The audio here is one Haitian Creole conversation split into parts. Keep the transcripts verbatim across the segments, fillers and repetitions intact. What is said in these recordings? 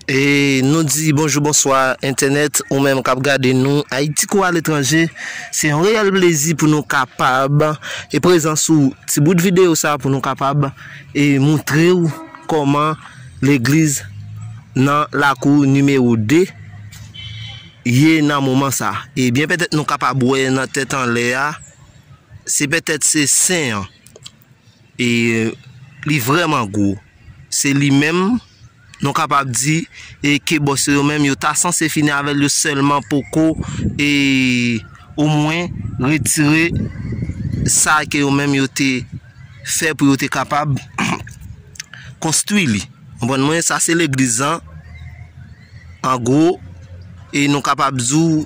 E nou di bonjou, bonswa, entènèt, ou menm k ap gade nou, Ayiti kou aletranje. Se yon reyèl plezi pou nou kapab e prezan sou ti bout videyo sa pou nou kapab e moutre w kòman legliz nan lakou nimewo de ye nan moman sa. Ebyen, petèt nou kapab wè nan tèt anlè a, se petèt se sen an. E li vrèman gwo. Se li menm, nou kapab di, e ke bòs yo menm yo ta sanse fini avè l, yo sèlman poko, e omwen retire sa ke yo menm yo te fè pou yo te kapab konstwi li. Konprann mwen, sa se legliz lan. An gwo, e nou kapab di w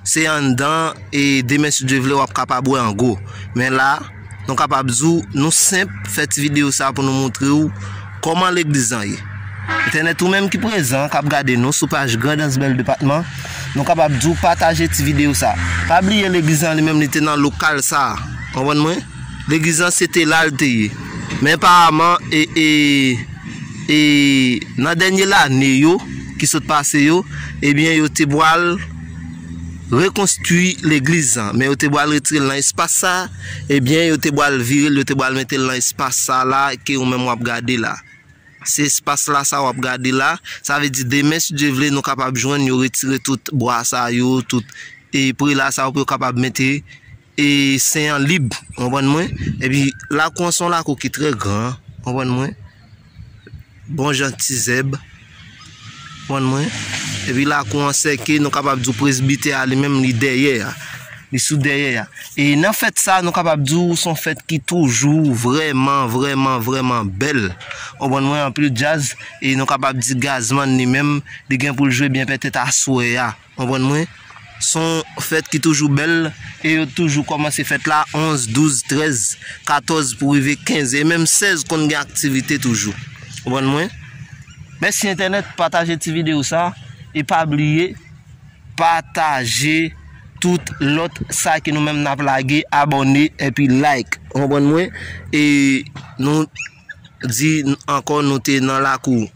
se anndan, e demen si Dye vle w ap kapab wè an gwo. Men la, nou kapab di w nou senp fè ti videyo sa pou nou moutre w kòman legliz lan ye. Entènèt, ou menm ki prezan, k ap gade nou sou paj Grandans Bèl Depatman, nou kapab di w pataje ti videyo sa. Pa bliye legliz lan li menm li te nan lokal sa. Konprann mwen? Legliz lan se te la l te ye. Men paman, e, e, e nan dènye lane yo ki sot pase yo, ebyen yo te pral rekonstwi legliz lan. Men yo te pral retire l nan espas sa, ebyen yo te pral vire l, yo te pral mete l nan espas sa la ke ou menm w ap gade la. Se espas la sa w ap gade la. Sa vle di demen si Dye vle nou kapab jwenn yo retire tout bwa sa yo, tout e prela sa yo pou yo kapab mete e sen an lib, konprann mwen? Epi lakou an se yon lakou ki trè gran, konprann mwen? Bon jan ti zèb, konprann mwen? Epi lakou an sèke, nou kapab di w presbitè a li menm li dèyè a. Li sou dèyè a. E nan fèt sa, nou kapab di w se yon fèt ki toujou vrèman, vrèman, vrèman bèl. Konprann mwen? Anpil djaz, e nou kapab di Gazman li menm, li gen pou l jwe byen petèt aswè a. Konprann mwen? Se yon fèt ki toujou bèl, e yo toujou kòmanse fèt la onz, douz, trèz, katòz pou rive kenz, e menm sèz konn gen aktivite toujou. Konprann mwen? Mèsi entènèt, pataje ti videyo sa, e pa bliye, pataje tout lòt sa ke nou menm n ap lage, abòne, epi like. Konprann mwen? E nou di ankò nou te nan lakou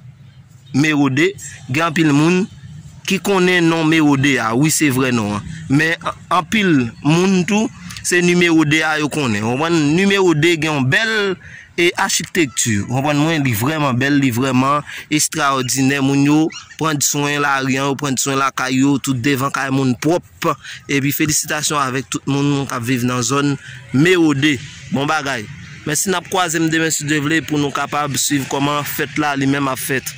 Mewode, gen anpil moun ki konnen non Mewode a, wi se vrè non an. Men an- anpil moun tou, se nimewo de a yo konnen. Konprann? Nimewo de gen yon bèl e achitekti. Konprann mwen, li vrèman bèl, li vrèman estraòdinè. Moun yo pran swen lari an, yo pran swen lakay yo, tout devan kay moun pwòp. Epi felisitasyon avèk tout moun k ap viv nan zòn Mewode. Bon bagay. Mèsi, n ap kwaze m demen si Dye vle pou nou kapab swiv kòman fèt la li menm ap fèt.